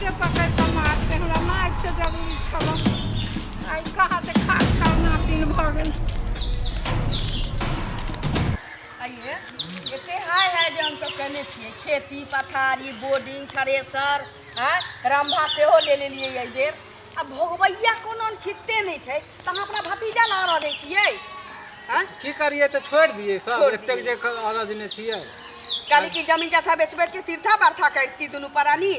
लाते पकड़ि कऽ मारतै हमरा मारिसँ जरूरी छलऽ आइ कहाँ से खा खाउ नातिन भऽ गेल। आइए एते हाय हाय जे हमसब केने छियै खेती पथारी बोर्डिंग थ्रेसर आँय रम्भा सेहो ले लेलियै एहि बेर आ भोगबैया कोनो छित्ते नहि छै तऽ अहाँ अपना भतीजा लऽ रह दै छियै आँय की करियै तऽ छोड़ि दियै सब छोड़ि एतेक दियै। जे अरजने छियै। कहली कि जमीन जथा बेच बेच के तीर्था बार्था करती दुनू प्राणी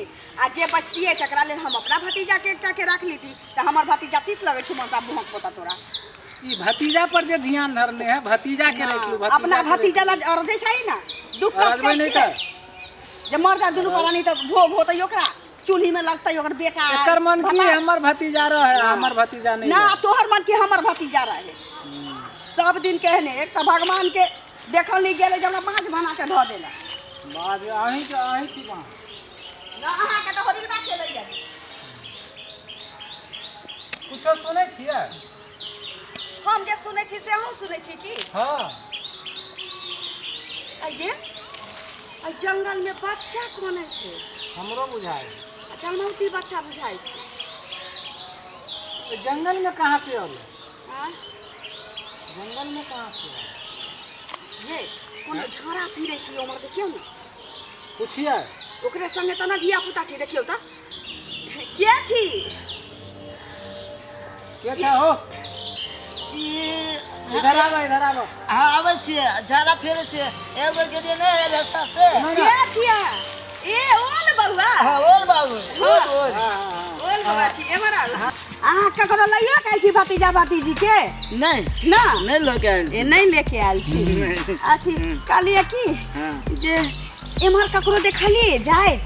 आ जे बचतियै तकरा लेल हम अपना भतीजा के एकटा के राख लीती तऽ हमर भतीजा तीत लगै छौ मनसा मुँहक पोता तोरा। ई भतीजा पर जे ध्यान धरने है भतीजा के राखि लू। अपना भतीजा ला अरजै छै ने दुख कष्ट अरजबै नहि तऽ जे मर जा दुनू प्राणी तऽ भोग होतै ओकरा चूल्ही में लगतै ओकर बेटा। एकर मन की हमर भतीजा रहे हमर भतीजा नहीं ना तोहर मन की हमर भतीजा रहे। सब दिन कहने एक तऽ भगवान के देखल नहीं गेलै जे हमरा बाँझ बना के धऽ देला। बाँझ अहीं के अहीं छी बाँझ ना अहाँ के तऽ होरिलबा खेलैया। कुछो सुनै छियै? हम जे सुनै छी से अहूँ सुनै छी की? हाँ। आइये आ जंगल में बच्चा कोने छै? हमरो बुझाइ। जनमौती बच्चा बुझाइ छै। जंगल में कहाँ से अलै? जंगल में कहाँ से अलै? ये कोनो झाड़ा फिरै छी उमर देखियौ ने। पुछियै ओकरे संगे तऽ ना धिया पुता छै देखियौ तऽ के छी? के छै हो? इधर आबो इधर आबो। हाँ आबै छियै झाड़ा फेरै छियै एगो गेलियै नहि आयल रस्ता से। के छियै? ए ओल बउआ। हाँ ओल बाबू ओल ओल। ओल बउआ छी एमहर आउ। अहाँ ककरो लइयो के आयल छी भतीजा भतीजी के? नहीं ना नहीं लऽ के आयल। ए नहीं लेके आयल छी। अथी कहलियै की जे एम्हर ककरो देखलियै जाइत?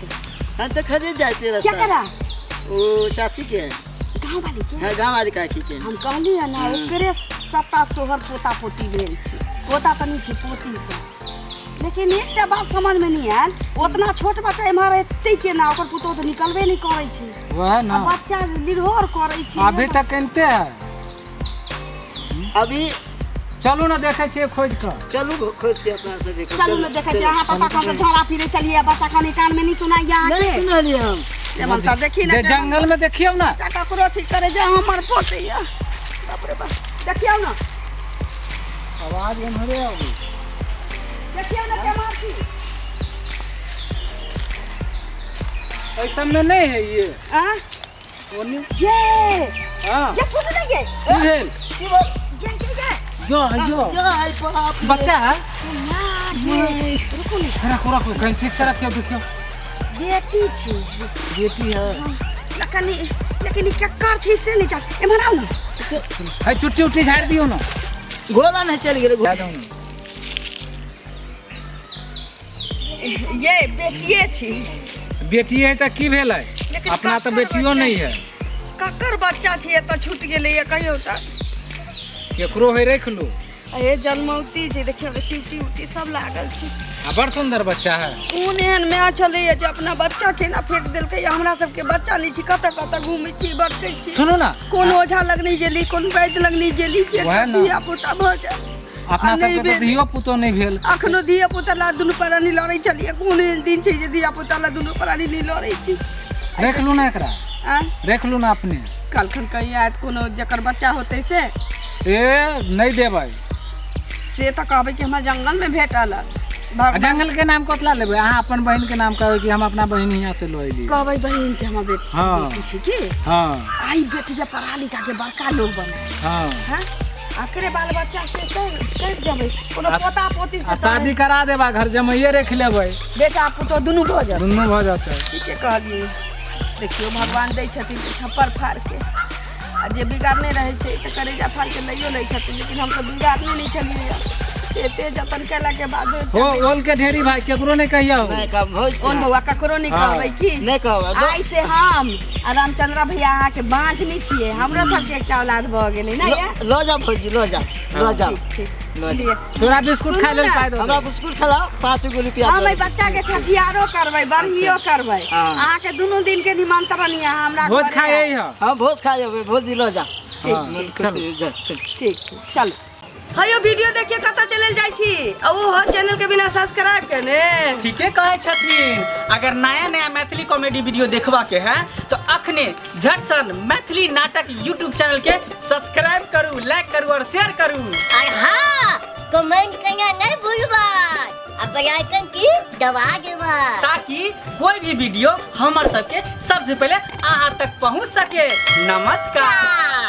हाँ देखलियै जाइते रस्ता। केकरा? ओ चाची के गाँव वाली के? हाँ गाँव वाली काकी के। हम कहलियै ना ओकरे सत्ता सोहर पोता पोती भेल छै। पोता तऽ नहि छै पोती सब। लेकिन एकटा बात समझ में नहीं आयल उतना छोट बच्चा एम्हर एते केना ओकर पुतोह तऽ निकलबे नहीं करै छै। वएह ना बच्चा निरहोर करै छै। अभी तक कनिते है अभी। चलू ना देखै छियै खोजि कऽ। चलू खोजि के अपना से देखो। चलू ना देखै छियै। अहाँ तऽ तखन से झोड़ा फिरे चलियै बच्चा कनी कान में नहीं सुनाइया अहाँके। नहीं सुनलियै हम। मनसा देखी ना जंगल में देखियौ ना बच्चा ककरो ठीक करे जे हमर पोतैया। बाप रे बाप देखियौ ना आवाज एम्हरे आबै। देखियौ ना केना छी। एहि सब में नहीं है ये। आँ? ओने ये हाँ ये सुन नहीं ये। की भेल? की भेल? ये ये ये यो यो यो है बाप रे। बच्चा है? ये रुकू नहीं। रखो रखो कहीं ठीक से रखियो देखियो। बेटी छी। बेटी है। लेकिन लेकिन केकर छी से नहीं जान। एम्हर आउ ना। है चुट्टी उट्टी झाड़ दियो ना। गोला नहीं चल गेलै। ये बेटिए छी। बेटी है तऽ की भेलै? अपना तऽ बेटियो नहीं है। ककर बच्चा छी एतऽ छूट गेलै कहियो तऽ? केकरो है रख लू। ए जनमौती छै देखियौ चिमटी उटी सब लागल छै। आ बड़ सुंदर बच्चा है। कोन एहन माय छलैया जे अपना बच्चा के ना फेंक देलकै। हमरा सबके बच्चा नहीं छी कतऽ कतऽ घूमै छी भटकै छी। सुनू ना कोन ओझा लग नहीं गेली कोन वैद्य लग नहीं गेली जे धिया पुता भऽ जाय। अपना सबके तऽ धियो पुतो नहीं भेल। अखनो धिया पुता ला दुनू प्राणी लड़ै छलियै। कोन एहन दिन छै जे धिया पुता ला दुनू प्राणी नहीं लड़ै छी। रख लू ना एकरा। रख लू ना अपने। कलखन कहीं आयत कोनो जकर बच्चा होतै से। ए नहीं देबै से तऽ कहबै कि हमरा जंगल में भेटल। जंगल के नाम कतला लेबै? अहाँ अपन बहिन के नाम कहबै कि हम अपना बहिन हियाँ से लऽ अयली? कहबै बहिन के हमर बेटी। हाँ। बेटी छै की? हाँ। आई बेटी के पढ़ा लिखा के बड़का लोग बनाए। हाँ। हाँ? आखिरे बाल बच्चा से कटि जेबै कोनो पोता पोती से शादी करा देबा घर जमैये रख लेबै। बेटा पुतोह दुनू भऽ जेतै। दुनू भऽ जेतै। ठीके कहलियै। देखियौ भगवान दै छथिन छप्पर फाड़ के आ जे बिगाड़ने रहै छै तऽ करेजा फाड़ के लैयो लै छथिन। लेकिन हमसब बिगाड़ने नहीं छलियै एते जतन केला के बाद हो ओल के ढेरी भाई केकरो नहीं कहियो। ओल बउआ ककरो नहीं कहबै की? नहीं कहबै। आइ से हम आ रामचंद्र भैया अहाँ के बाँझ नहीं छियै। हमरो सबके एकटा औलाद भऽ गेलै ना। लऽ जा भौजी लऽ जा लऽ जा। तोरा बिस्कुट खाय लेल पाइ दो। हमरा बिस्कुट खिलाओ 5 गो रुपया। हम एहि बच्चा के छठियारो करबै बरहियो करबै। अहाँ के दुनू दिन के निमंत्रण यऽ हमरा। भोज खाय अइह। हाँ भोज खाय अबै भौजी लऽ जा। ठीक ठीक चल ठीक चल। हयो वीडियो देखिए कतऽ चलल जाइ छी आ ओहो चैनल के बिना सब्सक्राइब केने। ठीके कहै छथिन। अगर नया नया मैथिली कॉमेडी वीडियो देखबा के है तो अखने झटसन मैथिली नाटक यूट्यूब चैनल के सब्सक्राइब करू, लाइक करू और शेयर करू। और हाँ, कमेंट करना नहीं भूलबा आ बेल आइकन की दबा देबा, ताकि कोई भी वीडियो हमर सबके सबसे पहले अहाँ तक पहुँच सके। नमस्कार।